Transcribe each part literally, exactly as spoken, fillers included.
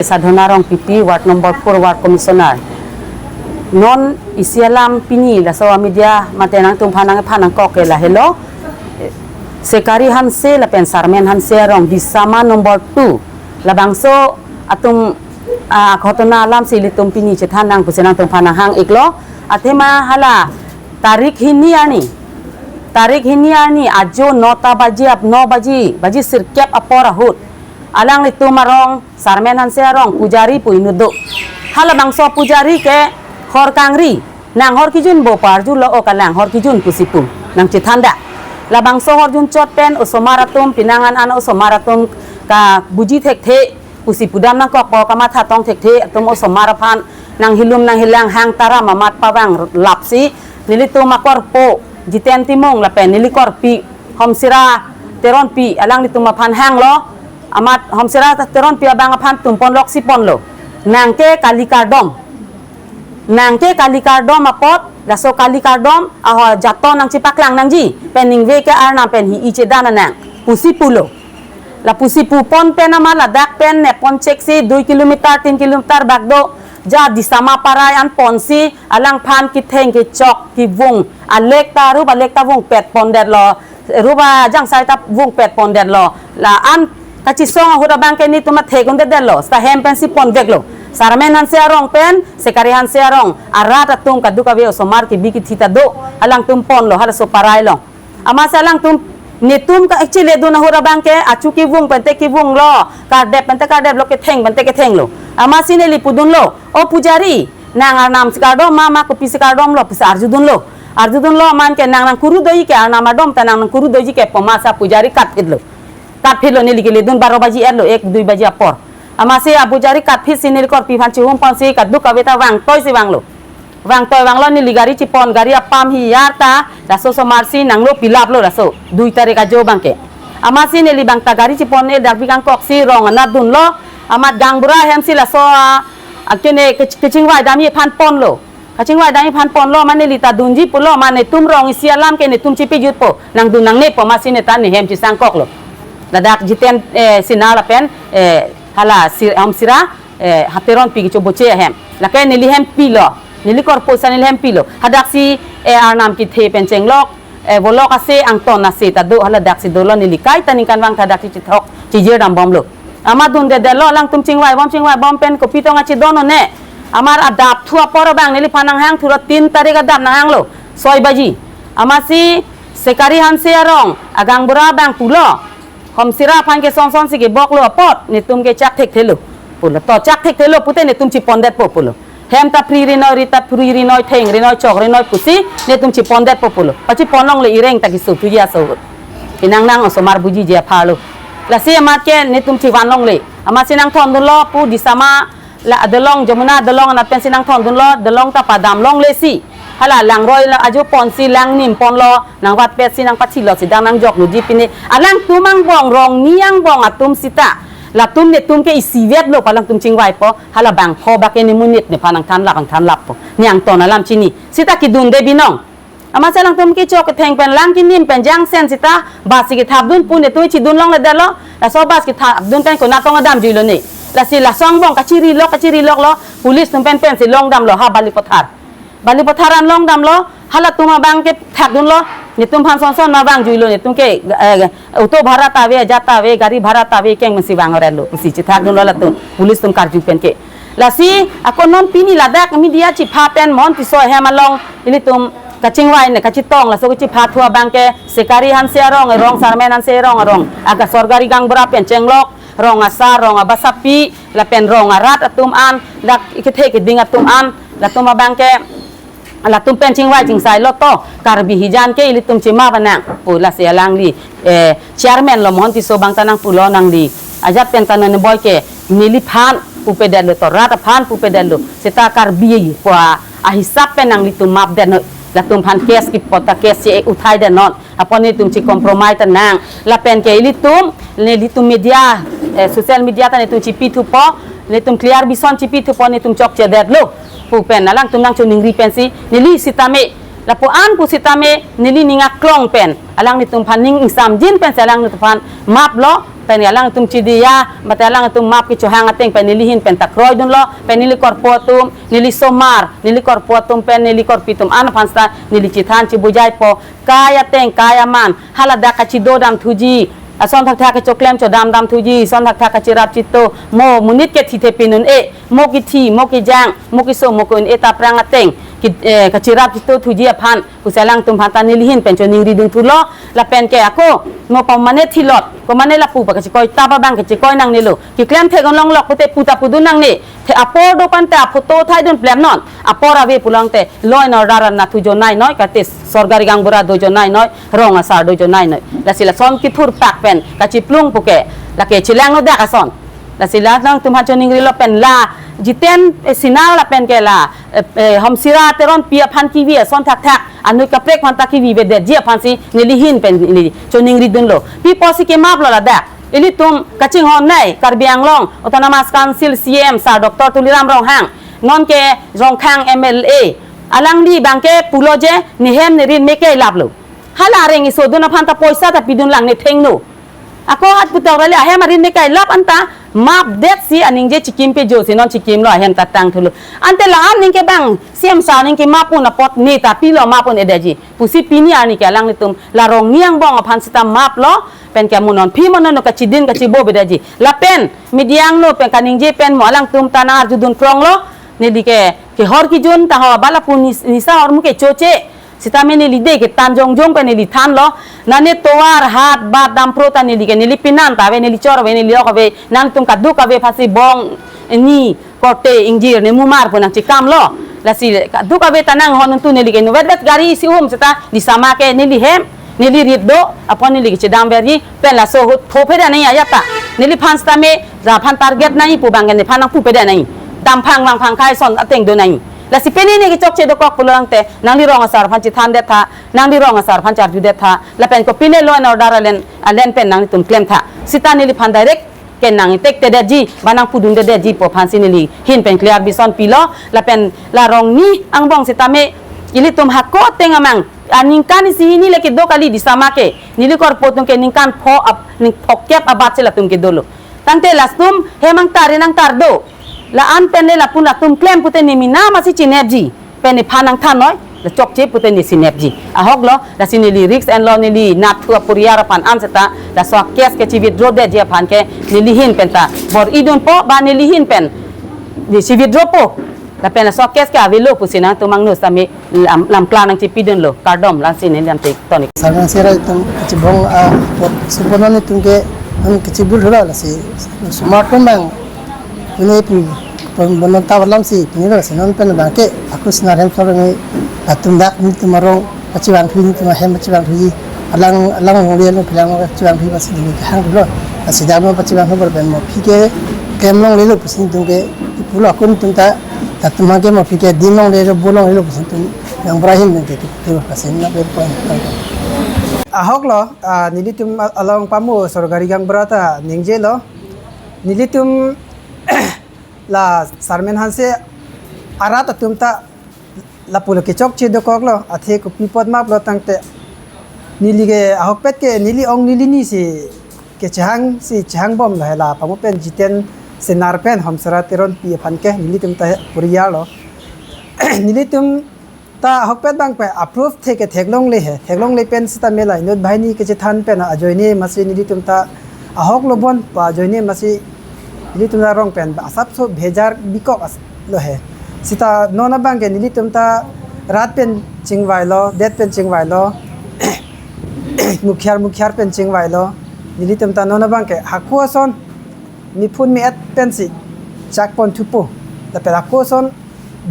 Sadhana Rongpipi, Ward number four, Ward Commissioner. Non isi alam pini laso media mate nangtumphan nangphan nangkok ke lahelo. Sekari Hanse lapen Sarmen Hanse arong Disama number two. Labangso atum, ah, ghotona alamsi ilitum pini chethan nang pusi nangtumphan nanghang-iklo. Athema hala tarik hini arni. Tarik hini arni ajo nota baji ap no baji, baji sirkep apor ahut alanglitum arong Sarmen Hanse arong pujari pu inut do. Halabangso pujari ke hor kangri, nang hor kijun bo parju lo o kalang hor kijun pusi pu nangchethan da. Labangso hor junchot pen osomar atum pinangan an osomar atum kabuji thekthe pusi pudam nangkok po kamatha tong thekthe atum osomar aphan nanghilum nanghilang hang taram amat pavang lapsi nelitum akorpo Jiten Timung lapen neli korpi Homsira Teronpi alanglitum aphan hanglo. Amat Homsira Teronpi abang aphan tumpon loksi ponlo. Nangke kali kardom. Nangke kali kardom apot, laso kali kardom, aho jaton nangchipaklang nangji. Pen ningve ke arnam pen hi-i chedan nang. Pusi pulo. La pusi pupon pen ama ladak pen nepon cheksi dui kilometer, tin kilometer bak do. Ja Disama parai an ponsi, alangphan kitheng kechok kevung. Alek ta rup alek ta vungpet pondetlo. Rup ajangsai ta vungpet pondetlo. La-an kachisong ahut abang ke netum athek undetdetlo. Seta hem pensi ponveklo. Sarmen Hanse arong pen, Sekari Hanse arong. Arat atum kadokave osomar kebi kethe ta do. Alangtum ponlo, halaso parai along. Amatsi alangtum netum ka-, cheledun ahut abang ke, achu kevung pente kevunglo. Kardep pente kardeplo, ketheng pente kethenglo. Amatsi neli pudunlo. O pujari, nang arnam si kardom ma, ma kopisi kardomlo, pusi arjudunlo. Arjudunlo amat ke nang nangkuru doji ke arnam adom ta nang nangkuru doji ke pu amatsi pujari katphitlo. Katphitlo neli keledun baro baji erlo, ek dui baji apor. Amatsi apujari katphitsi neli korpi aphan chihum ponsi kadokave ta vangtoisi vanglo. Vangtoi vanglo neli gari chipon, gari apam hi-ar ta, laso osomar si nanglo pilaplo laso. Dui tarik ajo abang ke. Amatsi neli abang ta gari chipon ne darbi kangkoksi rong anat dunlo, amat gangbura ahemsi laso, ah, akene kech-, kechingvai damji aphan ponlo. Kachingvai damji aphan ponlo, amat neli ta dunji pulo, amat netum rong isi alam ke netum chipejutpo, nangdun nangne pu amatsi neta ne hem chisangkoklo. Ladak Jiten, eh, Sinha lapen, eh, hala Sir-, Homsira, eh, ha Teronpi kecho boche ahem. Lake neli hem pilo, neli korpo seta neli hem pilo. Hadaksi, eh, arnam kethe pen chenglok, eh, volok ase angton ase ta do, haladaksi dolo neli kaita ningkan vang ta daksi chithok chijir dambomlo. Amat dundedetlo, alangtum chingvaibom, chingvaibom pen kopi tong achidon one. Amat adap thu apor abang neliphan nanghang thuro, tin tarik adap nanghanglo, soi baji. Amatsi Sekari Hanse arong agangbura abang pulo. Homsira aphan ke son son si keboklo apot, netum ke chak thekthelo. Pulo to chak thekthelo pute netum chipondetpo pulo. Hem ta phri rinoi, ri ta phri rinoi, theng rinoi, chok rinoi pusi, netum chipondetpo pulo. Pachipon longle, ireng ta keso tuji aso. Inang nang osomar bujiji apharlo. Lasi amat ke netum chivan longle. Amatsi nangthondunlo pu Disama la adolong Jamuna adolong anat pensi nangthondunlo, dolong ta padam longlesi. Hala langroi la ajo ponsi langnim ponlo, nangvatpetsi nangpachilo si dang nangjok nuji pine. Alangtum angbong rong ni angbong atum seta. Latum netum ke isivetlo pu alangtum chingvaipo, hala bangpho bak ke ne monit nephan nangthanlap nangthanlappo. Ne angton alam chini. Seta kedunde binong. Amatsi alangtum kechok ketheng pen lang kenim pen jangsen seta, bus si kethapdun pu netum chidun longledetlo, laso bus kethapdun pen konat tong adamjuilo ne. Lasi laso angbong kachirilok, kachiriloklo, police atum pen pensi longdamlo ha Balipathar. Balipathar an longdamlo, halatum abang ke thakdunlo, netum aphan son son ma vangjuilo, netum ke, eh, auto bhara ta ave, ajat ta ave, gari bhara ta ave, keng pensi vang orelo, pusi chethakdunlo latum, police atum karju pen ke. Lasi, ako non pini ladak media chipha pen Mohon Tisso ahem along, ilitum kachingvai ne kachetong, laso kachipha thu abang ke, Sekari Hanse arong, rong Sarmen Hanse arong, arong, aga sorkari gangbura pen chenglok, rong asar, rong abasapi, lapen rong arat atum an, dak kethe keding atum an, latum abang ke, latum pen chingvai chingsailo to, Karbi hijan ke ilitum chimap nang, pu lasi alangli, eh, chairman lo Mohon Tisso abang ta nangpulo nangli. Ajat pen ta non boi ke, neliphan pupedetlo to, rat aphan pupedetlo. Seta Karbi pu ahisap pen nanglitum mapdetnon. Latum aphan case kepo ta case che uthaidet non. Apot netum chi compromise ta nang. Lapen ke ilitum, nelitum media, eh, social media ta netum chipithupo, netum clear bison chipithupo, netum chokchedetlo. Pu pen alangtum nangchoningri pensi, neli sitame, lapu-an pu sitame, neli ning aklong pen, alanglitum aphan ning ingsamjin pensi alanglitum aphan maplo, Pen alangtum chidi ya, mate alangtum map kechohang ateng pen neli ahin pen ta kroidunlo, pen neli korpo atum, neli asomar, neli korpo atum pen neli korpi atum an aphan seta neli chethan chebujaipo, kai ateng kai aman, haladak kachidodam thuji, ason thakthak kechoklem chodamdam thuji, ason thakthak kachirap chito, mo monit kethi the pinun-e, mo kethi, mo kejang, mo keso, mo ke-un-e ta aphrang ateng, ki, eh, kachirap chito thuji aphan, pusi alangtum aphan ta neli ahin pen choningridun thulo, lapen ke ako, mo pamane thilot, komane lapu pakachekoi ta abang kechekoi nangnelo, keklem thek-un longlok pute pu ta pudun nangne, the apor do pen te aphoto thaidun plemnon, apor ave pulote law and order anatthu ajoinei noi, kate sorkari gaonbura do ajoinei noi, rong asar do ajoinei noi. Lasi lason kethurpak pen kachiplung puke, lake chelanglo dak ason. Lasi la alangtum aphan choningrilo pen la Jiten, eh, Senar lapen ke la, eh, eh, Homsira Teronpi aphan kevi ason thakthak, anut kaprek aphan ta kevi avedetji aphansi neli ahin pen neli choningridunlo. Pi apotsi kemaplo ladak? Ilitum kachinghon nei, Karbi Anglong Autonomous Council C E M sir Doctor Tuliram Ronghang, non ke Rongkhang M L A, alangli abang ke pulo je, nehem nerin me kailaplo. Hala areng isodun aphan ta poisa ta pidun lang ne thengno. Ako hat putok rali ahem arin me kailap anta map detsi aningje chikim pejosi non chikimlo, ahem ta tangthulo. Ante la-an aning ke bang C E M sir aning ke map un apot ne ta pilo, map un-edetji pusi pini arni ke alanglitum la Rongni angbong aphan seta maplo, pen ke mo non phi mo non kachidin kachibo avedetji. Lapen media angno pen kaningje pen mo alangtum ta nang-arjudun pronglo, neli ke kehor kejun ta ho bala pu nis-, nisa ahormu kechoche. Sitame neli de ketan jongjong pen neli thanlo. Nane tovar hat bat dampro ta neli ke neli penan ta ave, neli chor ave, neli ok ave, nangtum kaduk ave aphansi bong, ni korte ingjir ne mumar pu nangchekamlo. Lasi kaduk ave ta nanghon untu neli ke nuvet vet gari isi um seta di sama ke neli hem, neli rit do, apon neli ke chedam verji, pen laso ahut tho phedet nangji ajat ta. Neliphan sitame, la aphan target nangji pu abang ke nephan nangpu pedet nangji. Damphang vangphang kai ason ateng do nangji. Lasi pini ne kechokche dokok pulote, nangli rong asar aphan chethandet tha, nangli rong asar aphan charjudet tha, lapen kopine law and order alen, alen pen nangtum klem tha. Sita neliphan direct ke nangtekte detji, ba nangpudunde detji pu aphansi neli ahin pen clear bison pilo, lapen la Rongni angbong sitame, ilitum hako ateng amang, aningkan isi hini le kedo kali di sama ke, neli korpo atum ke ningkan pho ap-, ning phokep abatsi latum kedolo. Tangte latum hem angtar ri nangtar do. La-an pen le lapu latum klem pute ne mena masi chinepji. Pen nephan nangthan noi, la chokche pute ne sinepji. Ahoklo, lasi neli risk enlo, neli natthu aporiyar aphan an seta, laso case ke chi-withdraw detji aphan ke neli ahin pen ta bor-idunpo, ba neli ahin pen ne chi-withdraw po. Lapen laso case ke avelo pusi nangtum angno sitame lam, lam klar nangchipidunlo, kardom, lasi neli lamte tonik. Sarang sera itum kachibong, ah, pot suponon itum ke, hmm, kachibul hula lasi smart pon bang. Ini pun, pun bonon tawar lamsi, ini lasi non pen bang ke, ako Senar hem sor ini latum dak nelitum arong pachibang phi, nelitum ahem pachibang phi, alang, alang longle lo, phelang pachibang phi, pasi neli kehang lo, lasi dam lo pachibang phi, berben mo phi ke, kem longle lo, pasi nelitum ke, pulo ako nelitum ta, latum ke mo phi ke, dim longle lo, bo longle lo, pasi nelitum, yang berahin nelitum ke, ke, pasi na berpoin. Ahoklo, ah, nelitum along pamu sorkari gaonbura ta ningjelo, nelitum la Sarmen Hanse arat atum ta lapulo kechokche dokoklo, athe kopi apot maplo tangte neli ke ahokpet ke neli ong neli ni si kechehangsi chehangbomlo he la pamu pen Jiten Senar pen Homsira Teronpi aphan ke nelitum ta puriyarlo. Nelitum ta ahokpet bang pen approve the ke theklongle he, theklongle pen sitame la inut banghini kechethan pen ajoine masi nelitum ta ahoklo bon pa ajoine masi nelitum ta rong pen asapso bhejar bikok as lo he. Sita non abang ke nelitum ta rat pen chingvailo, det pen chingvailo, mukhiar mukhiar pen chingvailo. Nelitum ta non abang ke hako ason miphun mi-et pensi chakpon thupo. Lapen hako ason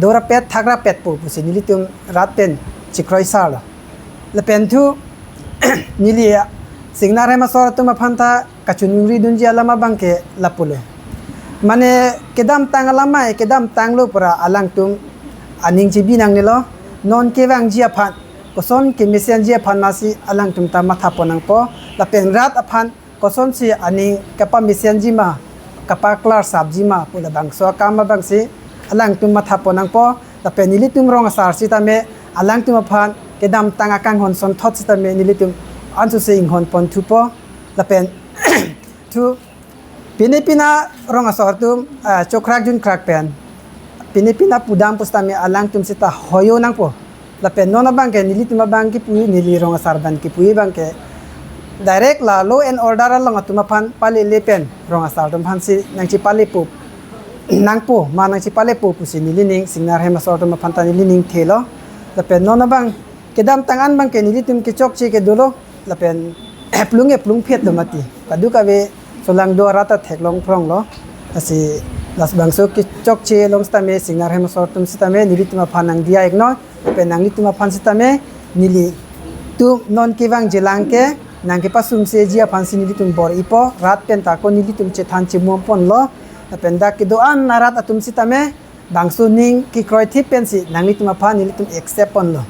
dorapet thakrapetpo pusi nelitum rat pen chikroisarlo. Lapen thu neli Senar hem asor atum aphan ta kachoningridunji alam abang ke lapulo. Mane kedamtang alam mai, kedamtanglo pura alangtum aning chibi nangnelo, non kevangji aphan, koson kemesenji aphan masi alangtum ta mathapon nangpo, lapen rat aphan kosonsi aning kapamesenji ma, kapaklarsapji ma, pu labangso akam abangsi alangtum mathapon nangpo, lapen nelitum rong asar sitame alangtum aphan kedamtang akanghon sonthot sitame nelitum ansose inghonpon thupo, lapen Thu, pini pina rong asor atum, ah, chokrak junkrak pen, pini pina pudam pusitame alangtum seta hoyo nangpo. Lapen non abang ke nelitum abang kipu, neli rong asar abang kipu abang ke direct la law and order along atum aphan palele pen rong asar atum aphansi nangchipalepo nangpo, ma nangchipalepo pusi nelining Singnar hem asor atum aphan ta nelining thelo. Lapen non abang kedamtang an abang ke nelitum kechokche ke dolo, lapen plung e plung phet do mati. Kadokave solang do arat ta theklong phronglo. Lasi labangso kechokche along sitame Singnar hem asor atum sitame nelitum aphan nangdiya iknon, lapen nanglitum aphan sitame nelitum non kevangjilang ke nangkepasungseji aphansi nelitum bor-ipo, rat pen ta ko nelitum chethan chemum ponlo. Lapen dak kedo-an arat atum sitame bangso ning kekroithip pensi nanglitum aphan nelitum accept ponlo.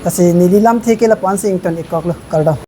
Lasi neli lamthe ke lapu-ansi ington-ikkoklo, kardom.